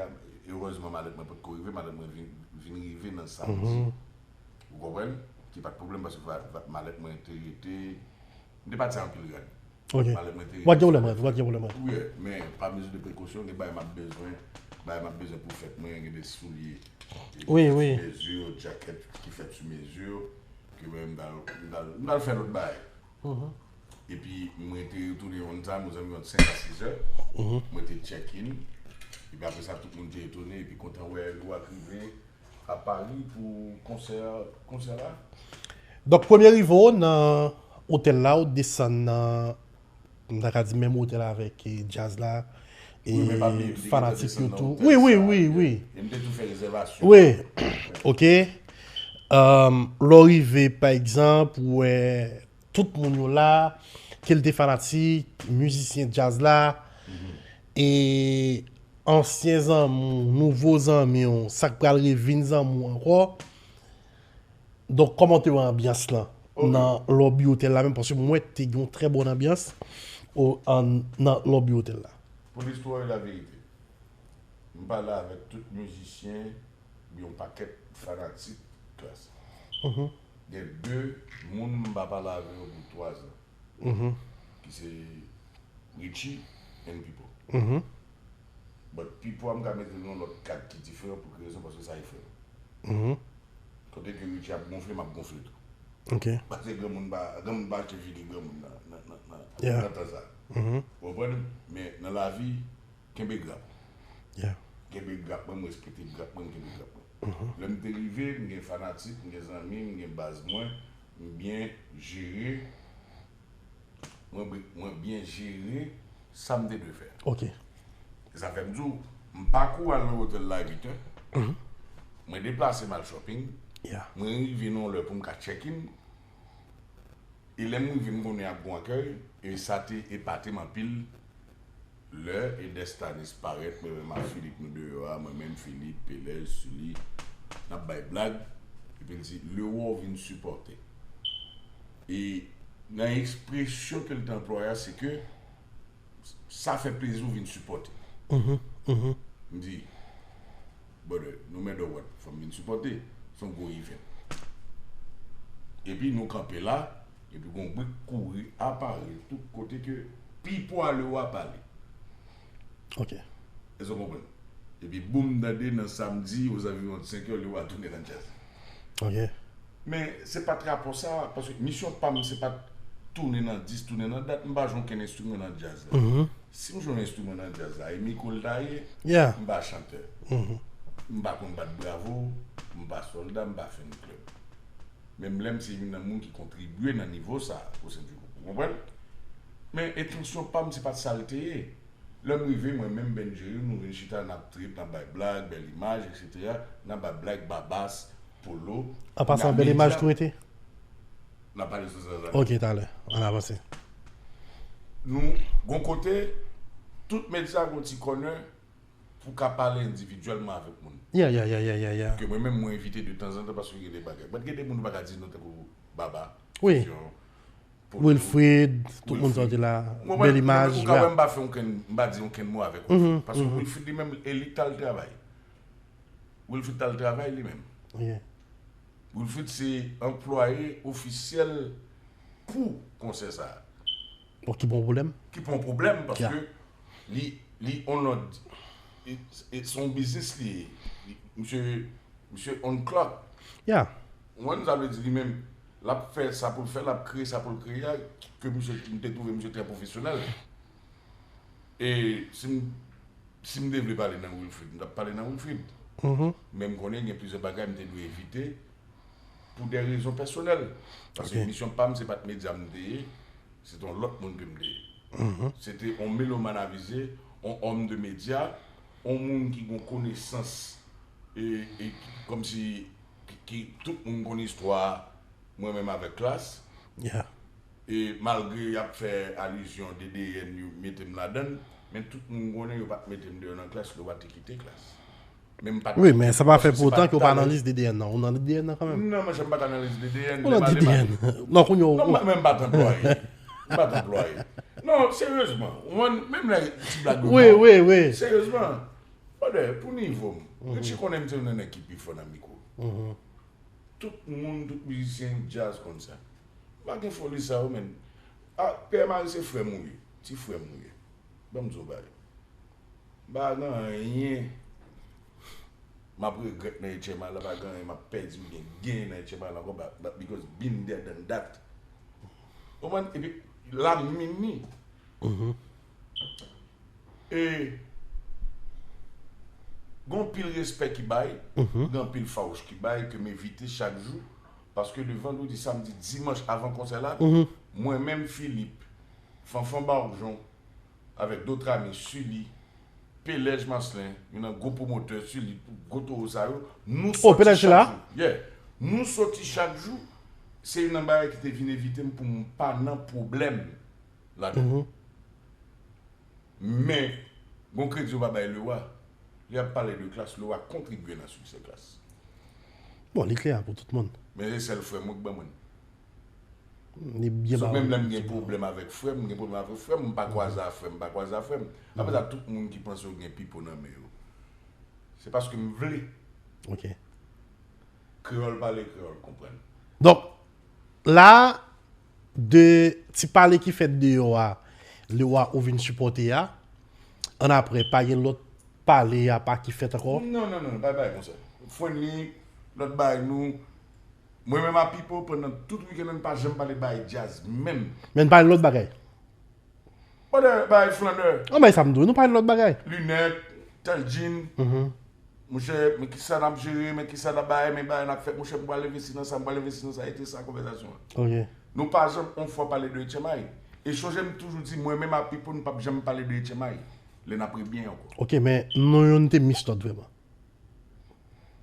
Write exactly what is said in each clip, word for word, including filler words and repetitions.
Erezman, malèt mwen potko rive, malèt mwen vin, vin rive nan samdi. Ou konprann? Ki pa t pwoblèm, paske va- va- malèt mwen te rete. M te pati anpil rad. Ok. Malèt mwen te Ou pa t gen rete. Pwoblèm, ou pa t gen pwoblèm. Wi, men pa mezi de prekosyon, gen bagay m ap bezwen, bagay m ap bezwen pou fèt mwen, gen de soulye. Wi, wi. Mezi, jakèt ki fèt sou mezi, ke mwen, m pral- m pral- m pral fè lòt bagay. Epi mwen te retounen on time, aux environs de cinq à six heures. Mwen te check in. Epi apre sa, tout moun te etone, epi kontan wè Lewak rive a Paris pou konsè, konsè la. Donk, premye rive w nan otèl la, ou desann nan, m ta ka di, menm otèl avèk e, djaz la, e Wi, men pa bliye, m te gentan fanatik yo desann nan tou. Otèl Wi, wi, sa, wi, wi. E m te tou fè rezèvasyon. Wi, ok. Um, lè w rive, pa egzanp, ou wè tout moun yo la, ke l te fanatik, mizisyen djaz la, e ansyen zanmi w, nouvo zanmi w, sa k pral revin zanmi w ankò. Donk, kòman w te wè anbyans lan nan lobby otèl la menm? Paske mwen te gen yon trè bon anbyans o, an, nan lobby otèl la. Pou listwa e laverite, m pale avèk tout mizisyen, yon pakèt fanatik Klass. Gen de moun m pa pale avè yo pou twa zan. Ki se Richie and Pipo. But Pipo a m ka mete l nan lòt kad ki diferan pou ki rezon, paske sa e frè m. Kote ke Richie ap gonfle, m ap gonfle tou. Ok. Paske granmoun pa, granmoun pa achte figi granmoun nan, nan, nan, nan, Yeah. Nan tan sa. Ou konprann? Men nan lavi, kenbe grap. Yeah. Kenbe grap mwen, m respekte grap mwen, m kenbe grap mwen. Lè m te rive, m gen fanatik, m gen zanmi, m gen baz mwen, m byen jere, mwen, mwen byen jere sa m te dwe fè. Ok. E sa fè m di w, m pa kouri al nan otèl la uit è. Mwen deplase m al shopping. Yeah. Mwen rive nan lè pou m ka check in. E lè m rive, m konnen ap gon akèy. E sa te epate m anpil. Lè Edestanis parèt, mwen menm ak Philippe nou deyò a, mwen menm, Philippe, Pelez, Sully, n ap bay blag. Epi l di, Leroy vin sipòte. E nan ekspresyon ke l te anplwaye a, se ke sa fè plezi w vin sipòte. M di, brother, no matter what, fò m vin sipòte. Se yon gwo event. Epi nou kanpe la, epi gon bri k kouri aparèt tout kote ke Pipo a Leroy pale. Ok. Èske w konprann? Epi boum, m tande nan samdi, aux environs de cinq heures, Leroy tounen nan djaz. Ok. Men se pa t rapò sa, paske misyon pa m, se pa t tounen nan dis, tounen nan dat, m pa jwe okenn enstriman nan djaz la. Si m jwe yon enstriman nan djaz la, e mikwo l ta ye, Yeah. m pa chantè. M pa konn bat bravo, m pa sòlda, m pa fan club. Menm lè m se youn nan moun ki kontribye nan nivo sa, o Sen Dye Gwo. Ou konprann? Men entansyon pa m, se pa t sa l te ye. Lè m rive, mwen menm, Benjerry, nou vin chita, n ap trip, n ap bay blag, Bèl Imaj, etsetera. N ap bay blag, Babas, Polo. An pasan, Bèl Imaj tou rete? N ap pale sou sa. Ok, talè. Ann avanse. Nou, gon kote, tout medya gon ti kònè pou ka pale endividyèlman avèk moun. Yeah, yeah, yeah, yeah, yeah, yeah. Ke mwen menm, mwen envite de tanzantan, paske gen de bagay. Mwen gen de moun ou pa ka di non, tankou Baba. Wi. Jan, Polo, Wilfrid, tout moun sa w di la, Mwen, Bèl mwen, Imaj, ou ka wè yeah. M pa fè okenn, m pa di okenn mo avèk Wilfrid. Paske Wilfrid li menm, e li k t al travay. Wilfrid t al travay li menm. Yeah. Wilfrid se anplwaye ofisyèl pou konsè sa. Bon, ki bon pwoblèm? Ki pa yon pwoblèm, paske Yeah. li, li on lòd, e, e se yon biznis li ye. Li- Misye, misye on clock. Yeah. Ou konprann sa vle di li menm, l ap fè sa pou l fè, l ap kreye sa pou l kreye a, ke misye, m te twouve misye trè pwofesyonèl. E si m, si m te vle pale nan Wilfrid, m t ap pale nan Wilfrid. Men m konnen gen plizyè bagay m te dwe evite pou de rezon pèsonèl. Paske Ok. Misyon pa m, se pa t medya m te ye, se te yon lòt moun ke m te ye. Se te yon melomàn avize, yon òm de medya, yon moun ki gen konesans, e, e ki- kòmsi ki, ki tout moun konn istwa mwen menm avèk Klass. Yeah. E malgre y ap fè alizyon D D N, yo mete m ladan l, men tout moun konnen yo pa t mete m deyò nan Klass, yo pa t kite Klass. Men m pa t- Wi, men sa pa fè paske se pou otan ke w pa talè- nan lis D D N nan. Ou nan lis D D N nan kanmenm. Non, monchè, m pa t nan lis D D N. Ou nan D D N. Non, kounye Non, w. men m pa t anplwaye. M pa t anplwaye. Non, seryezman. Ou konn, menm lè ti blag yo Wi, bon. Wi, wi. Seryezman. Brother, pou nivo m, Richie konnen m se youn nan nèg ki pi fò nan mikwo. Tout moun, tout mizisyen djaz konn sa. M pa gen foli sa yo, men. Ah, P M Harry se frè m ou ye. Ti frè m ou ye. Ban m di w bagay. M pa gen anyen m ap regrèt nan H M I la, pa gen anyen m ap pèdi oubyen genyen nan H M I la ankò, ba- ba- because been there, done that. Ou konprann? Epi, la m vini. E gen anpil respè ki bay, gen anpil fawouch ki bay ke m evite chak jou, paske de vandredi, samdi, dimanch avan konsè la, mwen menm, Philippe, Fanfan Barjon, avèk dòt ami, Sully, Pelèj Maslin, youn nan gwo pwomotè, Sully, gwo towo sa yo, nou Oh, soti Pelèj chak la? Jou. Yeah. Nou soti chak jou, se youn nan bagay ki te vin evite m pou m pa nan pwoblèm ladan. Men, gon kredi yo pa bay Lewa. Lè y ap pale de Klass, Lewa kontribye nan siksè Klass. Bon, li klè pou tout moun. Men se sèl frè m wi k ban mwen l. Li byen So, ba menm lè m gen pwoblèm avèk frè m, m gen pwoblèm avèk frè m, m pa kwaze a frè m, m pa kwaze a frè m. Apre sa, tout moun ki panse yo gen pipo nan men yo, se paske m vle. Ok. Kreyòl pale, kreyòl konprann. Donk, la, de ti pale ki fèt deyò a, Lewa ou vin sipòte a, annapre, pa gen lòt pale apa ki fèt ankò? Non, non, non, non, pa bay konsa. Friendly, lòt bay nou. Mwen menm a Pipo, pandan tout wikenn nan, n pa janm pale bay djaz, menm. Men n pale lòt bagay. Pandan bay flannè. An bay sa m di w, nou pale lòt bagay. Linèt, tèl djin. Monchè, men kisa n ap jere, men kisa n ap bay, men bagay n ap fè. Monchè, m pral envesti nan sa, m pral envesti nan sa, e te sa konvèsasyon an. Ok. Nou pa janm on fwa pale de H M I. E chonje m toujou di, mwen menm a Pipo, n p ap janm pale de H M I. Lè n ap rebyen ankò. Ok, men nou youn te mis lòt vrèman.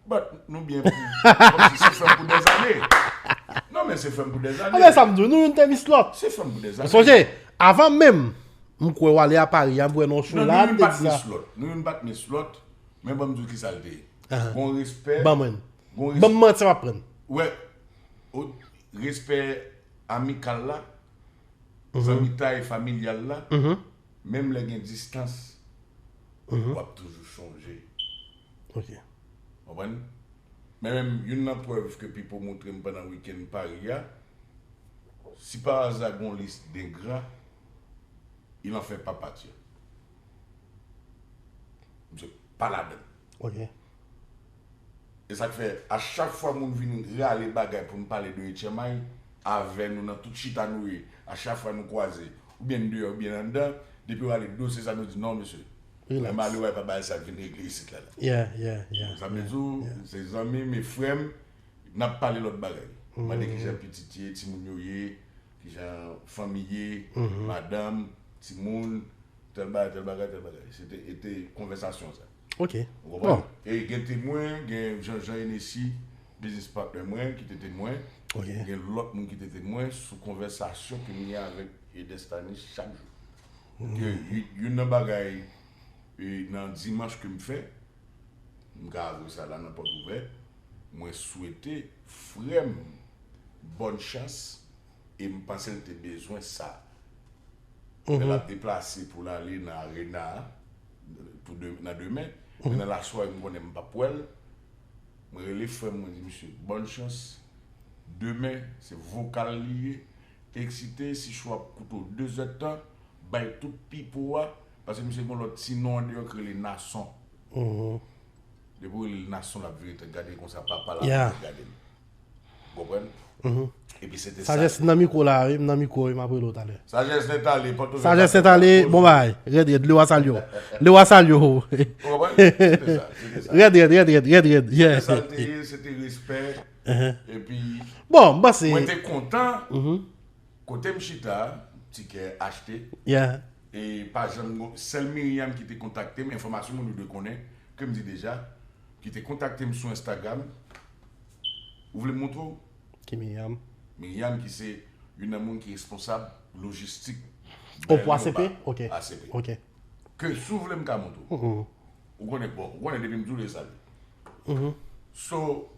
But nou byen pou, kòmsi se frè m pou dèzane. Non, men se frè m pou dèzane. Anben sa m di w, nou youn te mis lòt. Se frè m pou dèzane. Sonje, avan menm, m kwè w ale a Pari a, m wè nan show la, m te di sa. Non, nou youn pa t mis lòt. Nou youn pa t mis lòt. Men ban m di w kisa l te ye. Gon respè. Ban mwen. Gon respè. Ban m manti, m ap pran. Wè, respè amikal la, zanmitay familyal la, menm lè gen distans, w ap toujou chonje. Ok. Konprann? Men menm youn nan prèv ke Pipo montre m pandan wikenn Pari a, si pa aza gon lis dengra, il en fait pas partie. Misye pa ladan l. Ok. E sa k fè, a chak fwa moun vin rale bagay pou n pale de H M I, avè nou nan tout chita nou ye, a chak fwa nou kwaze, oubyen n deyò, oubyen n anndan, depi yo rale dosye sa, nou di, "Non, mesye, mwen malewa pa bay sa vin regle isit la." Yeah, yeah, yeah. Sa vle di w, se zanmi m e frè m, n ap pale lòt bagay. Mande kijan pitit ye, timoun yo ye, kijan fanmi ye, madanm, timoun, tèl bagay, tèl bagay, tèl bagay. Se te, e te konvèsasyon sa. Ok. Ou konprann? E gen temwen, gen Jean Jean Hennessy, business partner mwen, ki te temwen. Ok. Gen lòt moun ki te temwen sou konvèsasyon ke m gen avèk Edestanis chak jou. Ke y- youn nan bagay, e, nan dimanch ke m fè, m ka avwe sa la nan pòt ouvè, mwen swete frè m bòn chans e m panse l te bezwen sa. Lè l ap deplase pou l ale nan Arena a, pou de- nan demen, men nan lasware m konnen m p ap wè l, mwen rele frè m, mwen di, "Misye, bòn chans, demen, se vokal li ye, eksite, si cho ap koute w de zèdtan, bay tout Pipo a, paske misye gen yon lòt ti non andeyò ki rele Nason." Depi w rele l Nason, l ap vire tèt gade l konsa, papa l ap vire tèt gade l. Ou konprann? Epi se te sa. Sajès nan mikwo la, wi, m nan mikwo, wi, m ap rele w talè. Sajès nèt ale, pòt ouvè. Sajès nèt ale, bon bagay. Rèd, rèd, Lewa salye w. Lewa salye w. Ou konprann? Se te sa, se te sa. Rèd, rèd, rèd, rèd, rèd, rèd, yeah. Se te sa l te ye, se te respè. Epi, bon, m panse mwen te kontan. Kote m chita, tikè achte. Yeah. E pa janm gon, sèl Myriam ki te kontakte m, enfòmasyon moun yo dwe konnen, ke m di deja, ki te kontakte m sou Instagram. Ou vle m montre w? Ki Myriam? Myriam ki se youn nan moun ki responsab lojistik. O, pou A C P? Ok. A C P. Ok. Ke si w vle m ka montre w. Ou konnen, bon, ou konnen depi m di w de sa. So,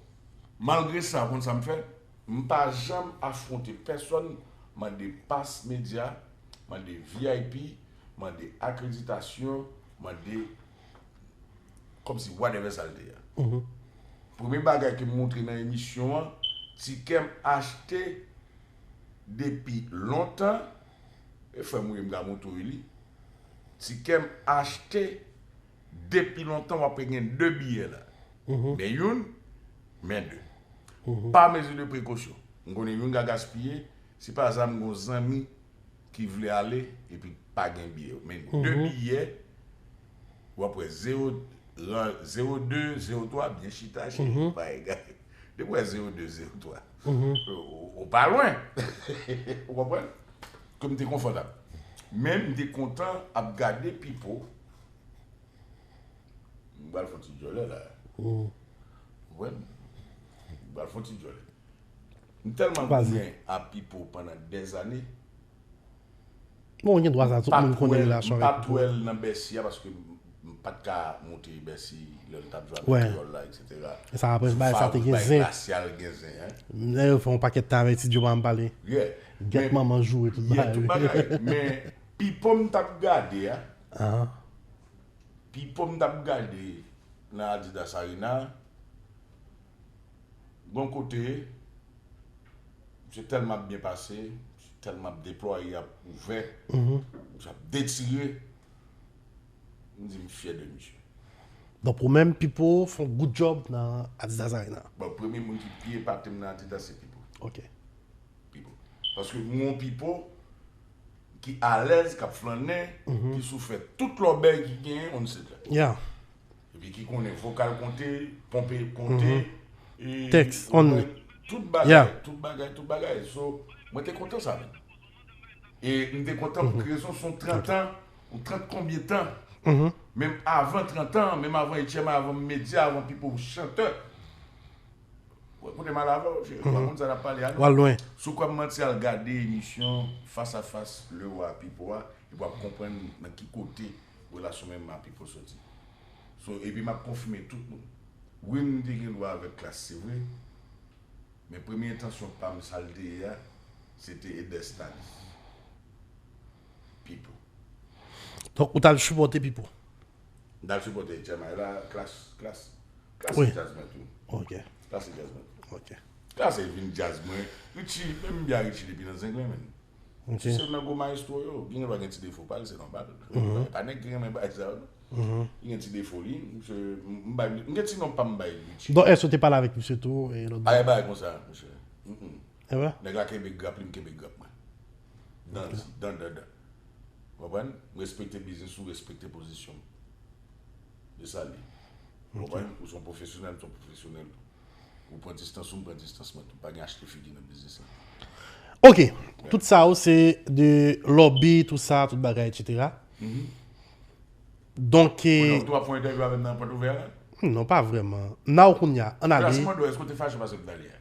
malgre sa, ou konn sa m fè? M pa janm afwonte pèsonn, mande pas medya, mande V I P, mande akreditasyon, mande Kòmsi whatever sa l te ye a. Premye bagay ke m montre nan emisyon an, tikè m achte depi lontan, e frè m wi m ka montre w li. Tikè m achte depi lontan, w ap gen de biyè la. Men youn, men de. Pa mezi de prekosyon. M konnen youn ka gaspiye, se pa aza m gon zanmi ki vle ale epi pa gen biyè. Men de biyè, w ap wè zewo, ran, zewo de, zewo twa, byen chita, cheri, pa egare. Depi w wè zewo de, zewo twa, ou, ou pa lwen. Ou konprann? Ke m te konfòtab. Men m te kontan ap gade Pipo. M pral fè yon ti djòlè la. Ou konprann? M pral fè yon ti djòlè. M tèlman goumen a Pipo pandan dèzane. Bon, gen dwa sa, tout moun konnen relasyon avèk Pipo. M pa t wè l nan Bèsi a paske m pa t ka monte Bèsi lè l t ap jwe avèk Kreyòl la, etsetera. E sa apre bagay sa te gen zen. Rasyal gen zen, hein. Lè yo fè yon pakèt tan avèk Ti Djo pa janm pale. Gèt manman joure tout bagay. Tout bagay. Men Pipo m t ap gade a. Pipo m t ap gade nan Adidas Arena. Gon kote, misye tèlman ap byen pase, misye tèlman ap deplwaye, ap ouvè, misye ap detire. M di m fyè de misye. Donk ou menm Pipo fè yon good job nan Adidas Arena. Bon, premye moun ki pi epate m nan Adidas se Pipo. Ok. Pipo. Paske m wè yon Pipo ki alèz, k ap flannen, ki sou fè tout lòbèy ki genyen, on sait la. Yeah. Epi ki konnen vokal konte, ponpe konte, e, Text only. Tout bagay, yeah, tout bagay, tout bagay. So, mwen te kontan sa menm. E m te kontan pou ki rezon, se yon trant an, yon trant konbyen tan. Menm avan trant an, menm avan H M I, avan medya, avan Pipo chantè. Ou koute m al avè w, cheri. Ou pa konn sa n ap pale a non. W al lwen. Si w kwè m manti, al gade emisyon Face à Face Leroy a Pipo a, epi w ap konprann nan ki kote relasyon mwen menm a Pipo soti. So, epi m ap konfime tout moun. Wi, m te gen dwa avèk Klass, se vre. Men premye entansyon pa m, sa l te ye a, se te Edestan Pipo. Donk, ou t al sipòte Pipo? M t al sipòte H M I la, Klass, Klass, Klass se djaz mwen tou. Ok. Klass se djaz mwen tou. Ok. Klass se vin djaz mwen. Richie, men m byen Richie depi nan Zenglen, menn. Ok. Se nan gwo mayestwo yo, gen dwa gen ti defo pa l, se nòmal. E pa nèg ki renmen bagay sa yo, non. Li gen ti defo li, misye, m, m bay, m gen ti non pa m bay Richie. Donk, èske w te pale avèk misye tou, e lòt bò? Ay, bagay konsa, mesye. Mm, mm. E vre? Nèg la kenbe grap li, m kenbe grap mwen. Dan, dan, dan, dan. Ou konprann? M respekte biznis ou, respekte pozisyon m. E sa l ye. Ou konprann? Ou se yon pwofesyonèl, m se yon pwofesyonèl tou. Ou pran distans ou, m pran distans mwen tou. Pa gen achte figi nan biznis la. Ok. Tout sa yo se de lobby, tout sa, tout bagay, etsetera. Donk. Kounye a ou tou ap fè yon entèvyou avè m nan pòt ouvè a la? Non, pa vrèman. N a w kounye a. Ann ale. Klass mande w, èske w te fache paske m t ale a?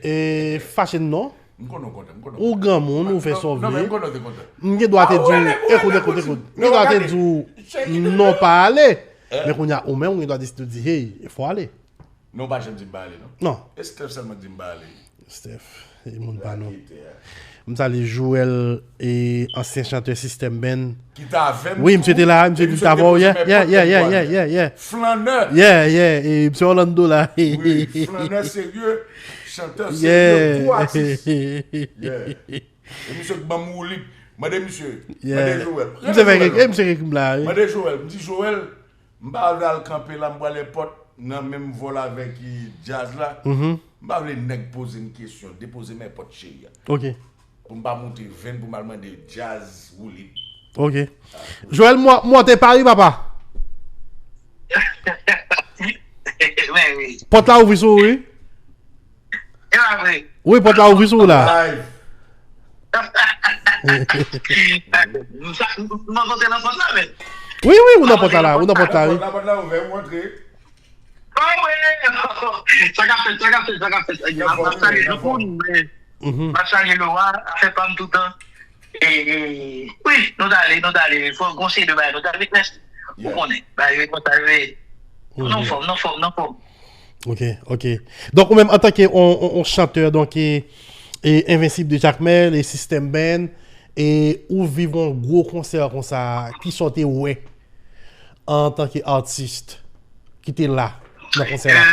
E, fache non. M konnen w kontan, m konnen w kontan. Ou granmoun, ou fè sa w vle. Non, men m konnen w te kontan. M gen dwa te di w, ekout, ekout, ekout. M gen dwa te di w, non, pa ale. Men kounye a, ou menm, ou gen dwa deside di, hey, fò w ale. Non, w pa janm di m pa ale, non. Non. E Steph sèlman k di m pa ale. Steph, e moun pa nou. M salye Joel, e ansyen chantè System Band. Ki t avè m tou. Wi, misye te la, misye vin t avè w, yeah, yeah, yeah, yeah, yeah, yeah. Flannè. Yeah, yeah, e misye Orlando la. Wi, flannè serye, chantè serye, gwo atis. Yeah. E misye k ban m woulib. Mande misye, mande Joel. Misye fè kèk, e misye k ekri m la, wi. Mande Joel, m di Joel, m pa vle al kanpe la, m pral èpòt nan menm vòl avèk djaz la. M pa vle nèg poze m kesyon, depoze m èpòt cheri a. Ok. Pou m pa moute venn pou m al mande djaz woulib. Ok. Joel, m w-, m w-, te pari, papa. Pòt la ouvri sou ou, wi. E pa vre. Wi, pòt la ouvri sou ou la. Live. M sa, m, m nan kote nan pòt la, men. Wi, wi, ou nan pòt la, la, ou nan pòt la, wi. Pòt la, pòt la ouvè, ou antre. Ah, wi. Sa k ap fèt, sa k ap fèt, sa k ap fèt. M ap salye tout moun, men. M ap salye Lora, afè pa m toutan. E, e, wi, nou t ale, nou t ale. Fò gon seri de bagay, nou t ale, mèsi. Ou konnen, bagay yo konsa yo ye. Nou anfòm, nou anfòm, nou anfòm. Ok, ok. Donk, ou menm, antanke on, on, on chantè, donk, e, e Invincible de Jacmel e System Band, e ou viv on gwo konsè konsa, kisa w te wè antanke atis ki te la nan konsè la?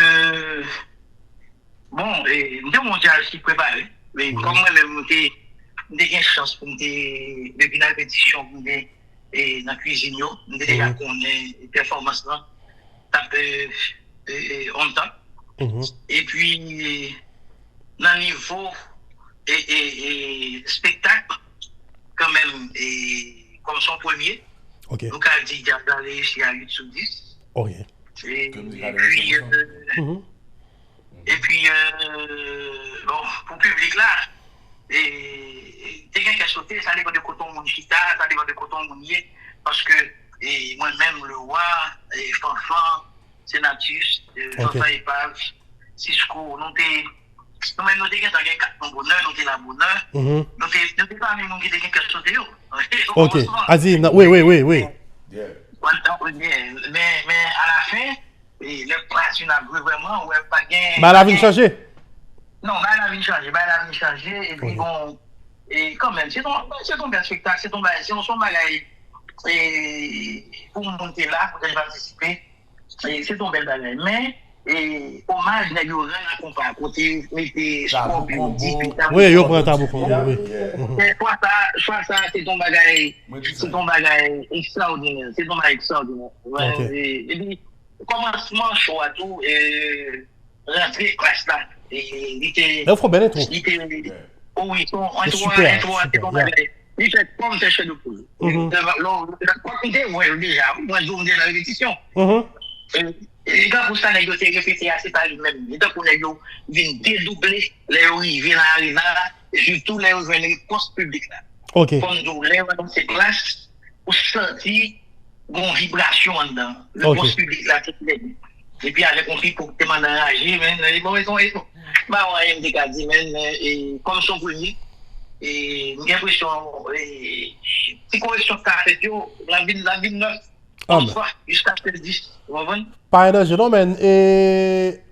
Bon, e, m te yon djaz ki prepare. Men kòm mwen menm, m te, m te gen chans pou m te, depi nan repetisyon, pou m te e, nan kwizin yo, m te deja konnen pèfòmans lan t ap e, e, e, on top. Epi, nan nivo e, e, e, spektak, kanmenm, e, kòm se yon premye, Ok. nou ka di djaz la reyisi a uit sou dis. Ok. E, epi, e, epi, e, bon, pou piblik la, e, te gen kè sote, sa depann de kote yon moun chita, sa depann de kote yon moun ye, paske e, mwen menm, Lewa, e, Fanfan, Senatus, e, Ok. Fanfan Epav, Sisko, nou te, nou menm nou te gentan gen kat nou bonè, nou te la bonè, Mhm. nou te, nou te pami moun ki te gen kè sote yo. Ok. Azi, nan- wi, wi, wi, wi. Yeah. Men, men, men alafen, e, lè plas vin ap jwe vrèman, ou wè pa gen. Bagay la vin chanje? Non, bagay la vin chanje, bagay la vin chanje, epi Ok. bon, e kanmenm, se ton, se ton bèl spektak, se ton bagay, se yon, se yon bagay e, pou moun te la, pou te patisipe, e, se ton bèl bagay. Men, e, omaj nèg yo rann a konpa, kote yo mete Tabou Scorpion, Combo. D P, Tabou Wi, yo Combo. pran Tabou Combo, wi. Yeah. Men chwa sa, chwa sa, se ton bagay, Mwen di se sa. ton bagay ekstraòdinè, se ton bagay ekstraòdinè. Ok. E, epi, kòmansman show a tou, e, rantre klas la, e, li te, Yo fè bèl entwo. li te, Yeah. oh wi, se yon, Se entwo, super, entwo, super, entwo yeah. bagay. Li fè kòm fè chèdou poul. Mhm. Lè, lè, lè, kòm te, wè, deja, mwen di w, m te nan repetisyon. Mhm. E, e, e, tankou sa nèg yo te repete a, se pa li menm. E tankou nèg yo vin dedouble, lè yo rive nan arena a, sitou lè yo jwenn repons piblik la. Ok. Kòm di w, lè yo anonse klas, ou santi gon vibrasyon anndan. Ok. Repons piblik la te trè bon. Epi avèk yon pipo ki te mande anraje, men, e, bon, e, bon, e, bon. Ba, wè, m te ka di, men, e, kòm se yon premye, e, m gen enpresyon, e, ti koreksyon k ka fèt yo, l ap vin, l ap vin nèf, Ah, onz fwa, jiska sèz dis, ou konprann? Pa gen danje non, men, e,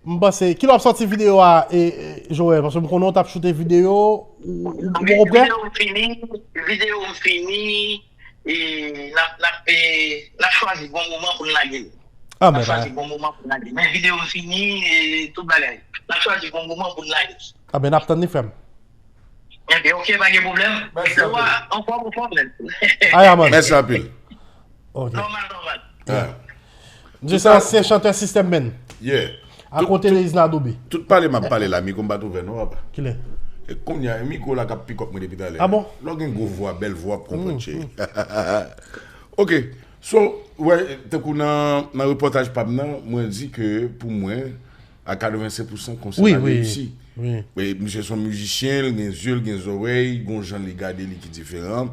m panse, kilè w ap sòti videyo a, e, e, Joel, paske m konnen w t ap choute videyo, ou, ou, ou poko prè? Videyo m fini, videyo m fini, e, n ap, n ap, e, n ap chwazi bon moman pou n lage l. Ah, N men, ap chwazi bon moman pou n lage l. Men videyo m fini, e, tout bagay. N ap chwazi bon moman pou n lage l. Ah, ben, n ap tann li, frè m. Enben, ok, pa gen pwoblèm. Mèsi anpil. Ankò, ankò, ankò, men. Aya, man. Mèsi anpil. Ok. Nòmal, nòmal. Ah. M di sa, se chantè sistèm, men. Yeah. Akote Leisna Doby. Tout pale m ap pale la, mikwo m pa t ouvè non, papa. Kilè? E kounye a, mikwo la k ap pikòp mwen depi talè. Ah bon? Lè w gen gwo vwa, bèl vwa, w ap konprann, cheri. Ok. So, wè, tankou nan, nan repòtaj pa m nan, mwen di ke pou mwen, a katrevensenk pousan konsèy Wi, la wi, reyisi. wi. E misye se yon mizisyen, l gen zye, l gen zòrèy, gon jan li gade li ki diferan.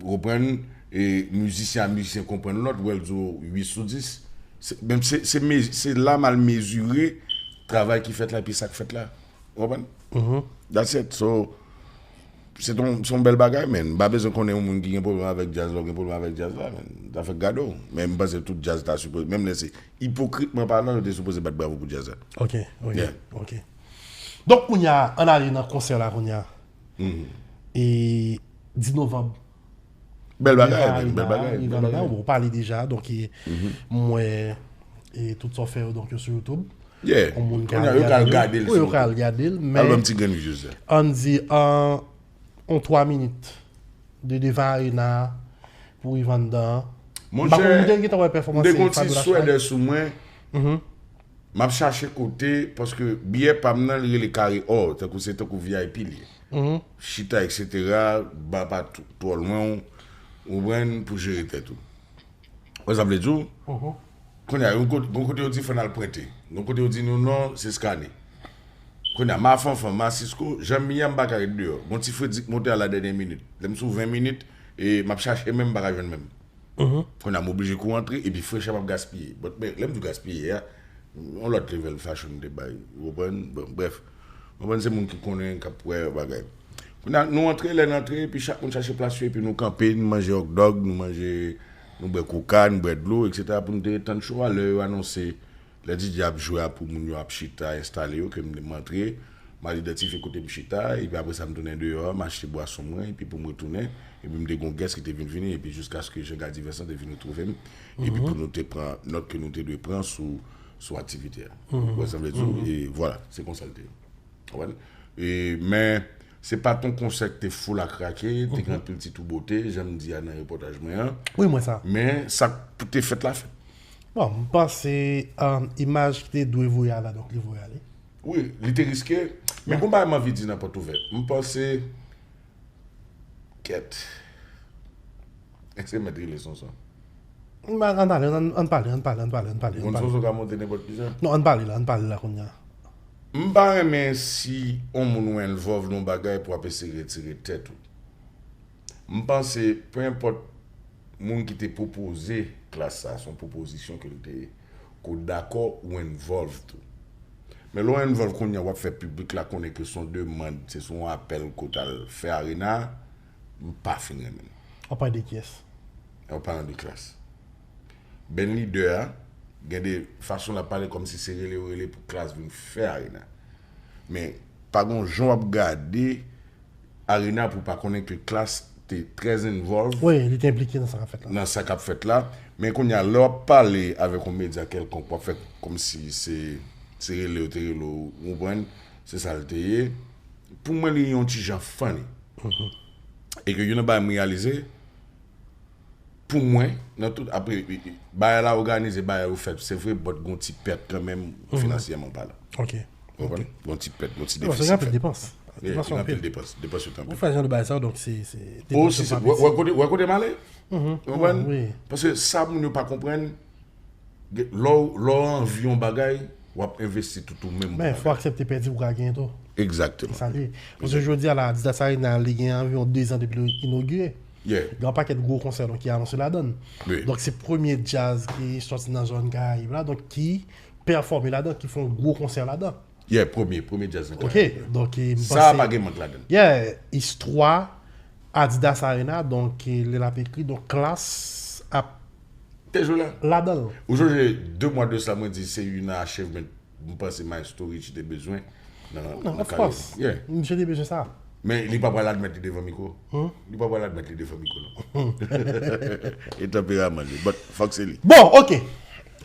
Ou konprann? E mizisyen a mizisyen konprann lòt, wè l di w uit sou dis. Se, menm se, se, me- se la m al mezire travay ki fèt la epi sa k fèt la. Ou konprann? Mhm. That's it. So, se ton, se yon bèl bagay, men. M pa bezwen konnen yon moun ki gen pwoblèm avèk djaz la, ou gen pwoblèm avèk djaz la, men. Zafè k gade w. Men m panse tout djaz ta sipoze, menm lè se ipokritman palan, yo te sipoze bat bravo pou djaz la. Ok, ok, Yeah. ok. Donk, kounye a, ann ale nan konsè la, kounye a. Mhm. E dis novanm. Bèl bagay, Riva men. Bèl Arena, bagay, Riva bèl Arena, bagay. bon, ou pale deja, donk, e, mwen wè, e, tout sa w fè yo, donk, yo sou YouTube. Yeah. Yon moun ka Kounye a, yo ka al gade l Wi, yo sou ka al gade l, men Album Ti Grenn Views la. Ann di, an, on twa minit de devan arena pou rive anndan. Mon M pa konn, chè, ou te gentan wè m pèfòmans te gon ti Fabiola swèdè Chay? Sou mwen. Mhm, M ap chache kote, paske biyè pa m nan, li rele kare ò, tankou se tankou V I P li ye. mhm. Chita, et cetera, ba pa t-, twò lwen w, ou konprann, pou jere tèt ou. Wè sa vle di w? Mhm. Kounye a, yon kote, yon kote yo di fò n al pwente. Yon kote yo di nou non, se skane. Kounye a, ma Fanfan, ma Sisko, jan m ye a, m pa ka ret deyò. Gon ti fredi k monte a la dènye minit. Lè m sou ven minit, e m ap chache menm, m pa ka jwenn menm. Mhm. Kounye a, m oblije kouri antre, epi frechè m ap gaspiye. But, men, lè m di w gaspiye a, yon lòt level fashion m te bay. Ou konprann? Bon, brèf. Ou konprann, se moun ki konnen, k ap wè bagay. Kounye a, nou antre, lè n antre, epi chak moun chache plas yo, epi nou kanpe, nou manje hot dog, nou manje, nou bwè koka, nou bwè dlo, et cetera, pou nou te ret tann show a, lè yo anonse, lè D J ap jwe a, pou moun yo ap chita, enstale yo, ke m, m antre, M al idantifye kote m chita, epi apre sa, m tounen deyò, m achte bwason mwen, epi pou m retounen, epi m te gen yon guest ki te vin vini, epi jiskaske Jean Gadiversan te vin retwouve m, epi pou nou te pran nòt ke nou te dwe pran sou, sou aktivite a. Ou wè sa m vle di w? E vwala, se konsa l te ye. Ou konprann? E, men, se pa t yon konsè ki te full a krake, te gen anpil ti tou bote, jan m di a nan repòtaj mwen an. Wi, m wè sa. Men, sa k te fèt la fèt. Bon, m panse um, imaj ki te dwe voye a la, donk li voye ale. Wi, li te riske. Men gon bagay m anvi di nan pòt ouvè. M panse. Kèt. Èske mèt rele Sonson? Ann pale, ann pale, ann pale, ann pale, ann pale. Gon Sonson ka monte nenpòt kijan? Non, ann pale la, ann pale la kounye a. M pa renmen si yon moun ou envòlv nan yon bagay pou ap eseye retire tèt ou. M panse, pe enpòt moun ki te pwopoze klas sa, se yon pwopozisyon ke l te ye, ke w dakò ou envòlv tou. Men lè w envòlv kounye a, w ap fè piblik la konnen ke se yon demann, se yon apèl ke w t al fè Arena, m pa fin renmen l. W ap pale de kiyès? An palan de klas. Band lidè a, gen de fason l ap pale kòmsi se rele yo rele pou klas vin fè Arena. Men, pa gon jan w ap gade Arena pou w pa konnen ke klas te trè envòlv Wi, li te enplike nan sa k ap fèt la. nan sa k ap fèt la. Men kounye a, lè w ap pale avèk yon medya kèlkonk, w ap fè kòmsi se, se rele yo te rele w, ou konprann? Se sa l te ye. Pou mwen, li yon ti jan funny. E ke youn nan bagay m reyalize, pou mwen, nan tout, apre, bagay la òganize, bagay yo fèt, se vre, but gon ti pèt kanmenm, finansyèman palan. Ok. Ou konprann? Gon ti pèt, gon ti Bon, se defisi gen anpil fèt. depans. Yeah, Depans gen yo anpil anpil. Depans, depans yo t Ou anpil. fè jan de bagay sa, donk se se Bon, si, depans si, pa wè, piti. wè kote, wè kote m ale? Ou konprann? Wi. Paske sa moun yo pa konprann, gen- lè w lè w anvi yon bagay, w ap envesti tout ou menm. Men fò aksepte pèdi pou ka genyen tou. Egzakteman. Sa li. Paske jodi a la, Adidas Arena, li gen anviwon de zan depi li inogire. Yeah. Gen yon pakèt gwo konsè donk ki anonse ladan l. Wi. Donk se premye djaz ki sòti nan zòn Karayib la, donk ki pèfòme ladan, ki fè yon gwo konsè ladan. Yeah, premye, premye djaz nan Ok, Karayib. Donk e, m Sa a panse- pa gen mank ladan. Yeah, istwa Adidas Arena, donk e, lè l ap ekri, donk Klass ap Te jwe la. ladan l. Ou sonje, de mwa de sa, mwen di se youn nan achievement, m panse Maestro Richie te bezwen nan Non, nan of karyè course. Li. Yeah. Misye te bezwen sa. Men li pa pral admèt li devan mikwo. Li pa pral admèt li devan mikwo, non. E tanperaman li. But, fòk se li. Bon, ok.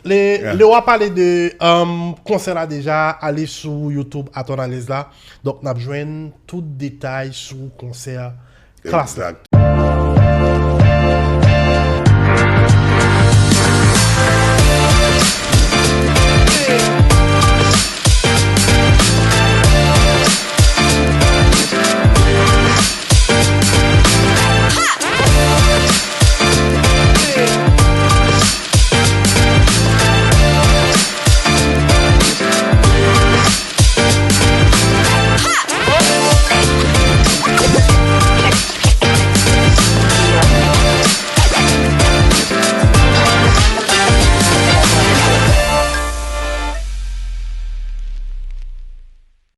Le, le w ap pale de um, konsè la deja, ale sou YouTube Aton Alez la. Donk, n ap jwenn tout detay sou konsè Klass la. Exact.